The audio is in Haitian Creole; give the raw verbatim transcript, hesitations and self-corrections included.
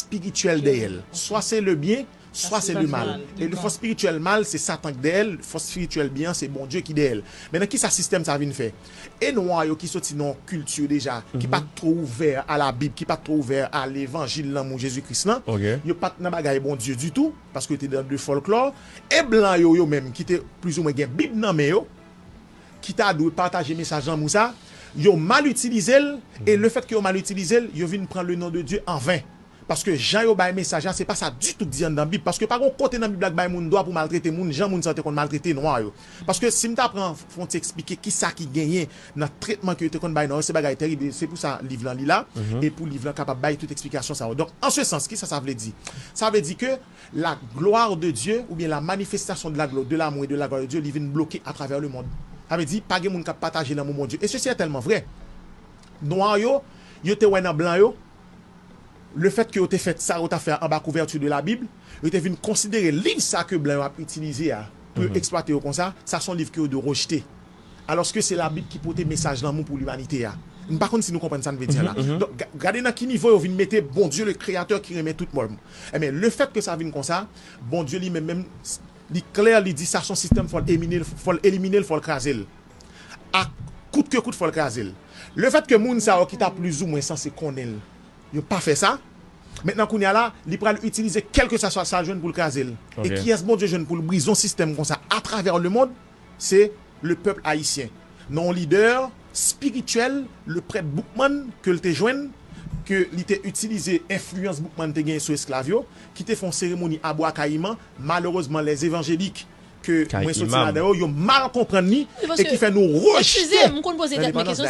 spirityèl dèyè l. Swa se le byen, swa se le mal. E le fòs spirityèl mal, se Satan k dèyè l, fòs spirityèl byen an, se Bondye ki dèyè l. Men nan ki sa sistèm sa vin fè? E nwa yo ki soti nan yon kilti deja, ki pa t twò ouvè a la Bib, ki pa t twò ouvè a levanjil lanmou Jezi Kris lan, yo pa t nan bagay Bondye ditou, paske yo te nan de fòlklò. E blan yo, yo menm, ki te plizoumwen gen Bib nan men yo, ki ta dwe pataje mesaj lanmou sa, yo mal itilize l, e le fèt ke yo mal itilize l, yo vin pran le non de Dye an ven. Paske jan yo bay mesaj la, se pa sa ditou k di anndan Bib. Paske pa gen kote nan Bib la k bay moun dwa pou maltrete moun, jan moun sa yo te konn maltrete nwa yo. Paske si m ta pran fon ti eksplike ki sa ki genyen nan tretman ke yo te konn bay nwa yo, se bagay terib. E se pou sa liv lan li la, e pou liv lan kapab bay tout eksplikasyon sa yo. Donk, an se sans, ki sa sa vle di? Sa vle di ke la gloire de Dieu, oubyen la manifestation de la glo-, de l'amour et de la gloire de Dieu, li vin bloke atravè le mond. Sa vle di, pa gen moun k ap pataje lanmou Bondye. E sesi est tellement vrai. Nwa yo, yo te wè nan blan yo, le fèt ke yo te fè sa yo ta fè anba kouvèti de la Bib, yo te vin konsidere liv sa ke blan yo ap itilize a pou yo eksplwate yo konsa, sa se yon liv ke yo dwe rejte. Alòske se la Bib ki pote mesaj lanmou pou limanite a. M pa konn si nou konprann sa m vle di a la. Donk, ga-, gade nan ki nivo yo vin mete Bondye le Créateur ki renmen tout moun. Enben, le fèt ke sa vin konsa, Bondye li menm, menm, li klè, li di sa se yon sistèm, fò l elimine l, fò l elimine l, fò l kraze l. A kout ke kout, fò l kraze l. Le fèt ke moun sa yo ki ta plizoumwen sanse konnen l, yo pa fè sa, mentnan kounye a la, li pral itilize kèlkeswa sa l jwenn pou l kraze l. E kiyès Bondye jwenn pou l brize yon sistèm konsa atravè le mond? Se le pèp ayisyen. Nan yon lidè spirityèl, le prèt Boukman, ke l te jwenn, ke li te itilize enfliyans Boukman te genyen sou esklav yo, ki te fè yon seremoni a Bwa Kayiman, malerezman, lèzevanjelik, ke mwen soti ladan yo, yo mal konprann li, e ki fè nou rejte lendepandans.